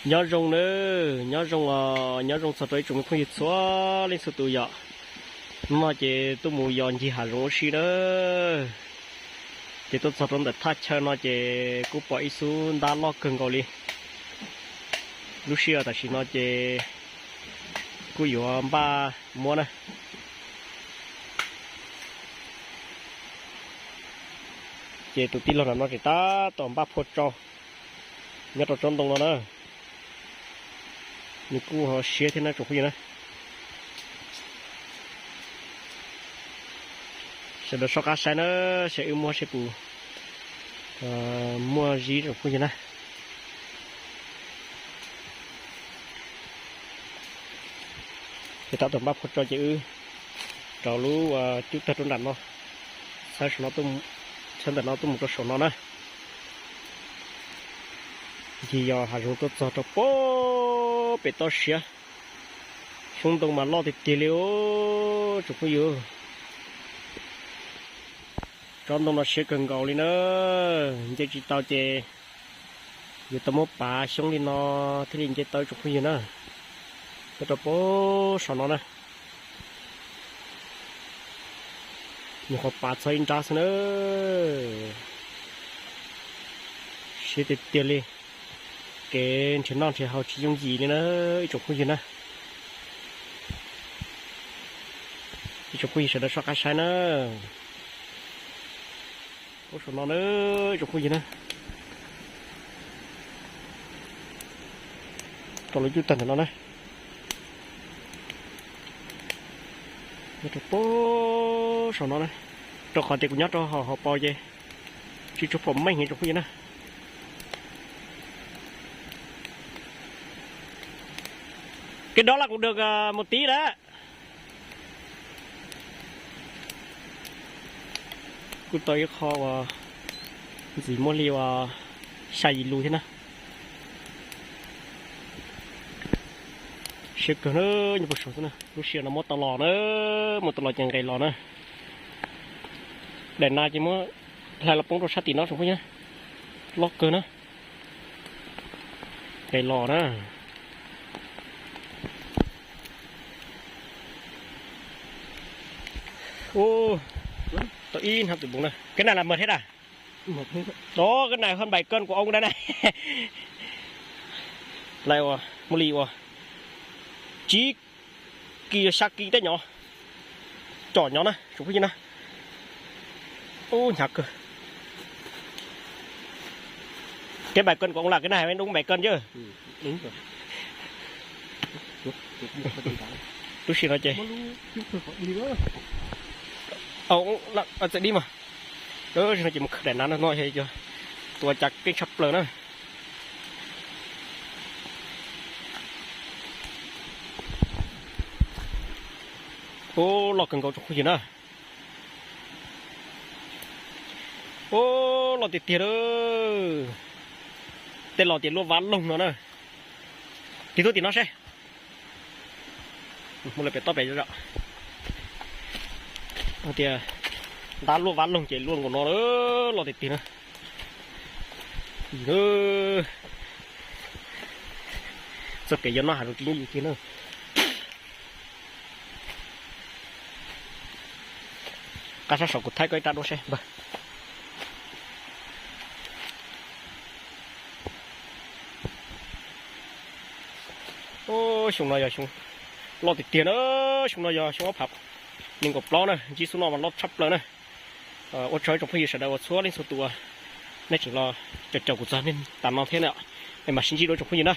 Nyob zoo nawb, nyob zoo os, nyob zoo txog rau ib tsoom me phooj ywg txhua leej txhua tus yom. Hnub no ces tuaj mus yos ncig hav zoov ua si na, ces tuaj txog rau ntawm thaj chaw no ces kuj pom ib xub ntab loj kawg nkaus li. Lub sij hawm tam sim no ces kuj yuav npaj muab na. Ces tus tij laug nram no tseem tab tom npaj phua tsau nyob rau tsob ntoo no na. Nws kuj ho siab thiab na tsoom phooj ywg na. Sawv daws soj qab saib na, saib wb muab seb puas muaj zib tsoom phooj ywg na. Ces tab tom npaj phua tsau ces wb rau lub cub tawg rau nram no, txhawb ntawm no tuaj mus rau saum no na. Ncig yos hav zoov tuaj txog rau pem toj siab, xyoob ntoo mas loj tiag tiag li os tsoom phooj ywg. Tsob ntoo no siab kawg nkaus li na, nce tsis tau ces yuav tau muab pav xyoob li no thiaj li nce tau tsoom phooj ywg na. Tuaj rau pem saum no na, nyuam qhuav pav txog ib nrab xwb na. Siab tiag tiag li, kev nrhiav noj nrhiav haus tsis yooj yim li na ib tsoom phooj ywg na. Ib tsoom phooj ywg sawv daws soj qab saib na. Pem saum no na, ib tsoom phooj ywg na, rau lub cub tawg ntawm no na, nyob rau pem saum no na, rau qhov tias kuv nyob rau hauv paus ces tsis tshua pom meej ib tsoom phooj ywg na. Cái đó là cũng được à, một tí đó. Kuj tau ib qho uas ntxiv muaj li uas xya yim lus thiab na. Siab kawg na, nyob puag saum xwb na. Lub sij hawm no muab tau los na, muab tau los ces nqes los na. Daim nas ces muab hlais los poob rau sab tim no tsoom phooj ywg, loj kawg na. Nqes los na. Ub, tau ib hnab tus npoo na. Cái này là mệt hết à? Đó, cái này hơn bảy cân của ông đây này. Lawv ua, muaj li ua tsib kis xya kis tej nyom, cov nyom na tsoom phooj ywg na. Ub, hnyav kawg. Cái bảy cân của ông là cái này hay đúng bảy cân chứ? Lub sij hawm no ces, txawm dib mas, lub sij hawm no ces mus khawm daim nas no, tua cas keej tshaj plaws na. Ub, loj kawg nkaus tsoom phooj ywg na. Ub, loj tiag tiag lawm. Tej los tias luaj vab loog no na. Tig tuaj tim no seb. Mus lawm pem toj pem zom. Tias ntab luaj vab loog ces luaj nkaus no, loj tiag tiag na. Txoj kev yuav noj hav zoov tsis yooj yim kiag na. Qab sab saum kuv thaij koj ib rab duab seb npawg. Xyoo no yog xyoo loj tiag tiag na, xyoo no yog xyoo ob phav nees nkaum plaub na, ntsib xub no mas loj tshaj plaws na. Ua tsaug ib tsoom phooj ywg sawv daws uas txhua leej txhua tus uas nej tseem los caum caum kuv txog niaj tas no thiab na, es mam sib ntsib dua tsoom phooj ywg na.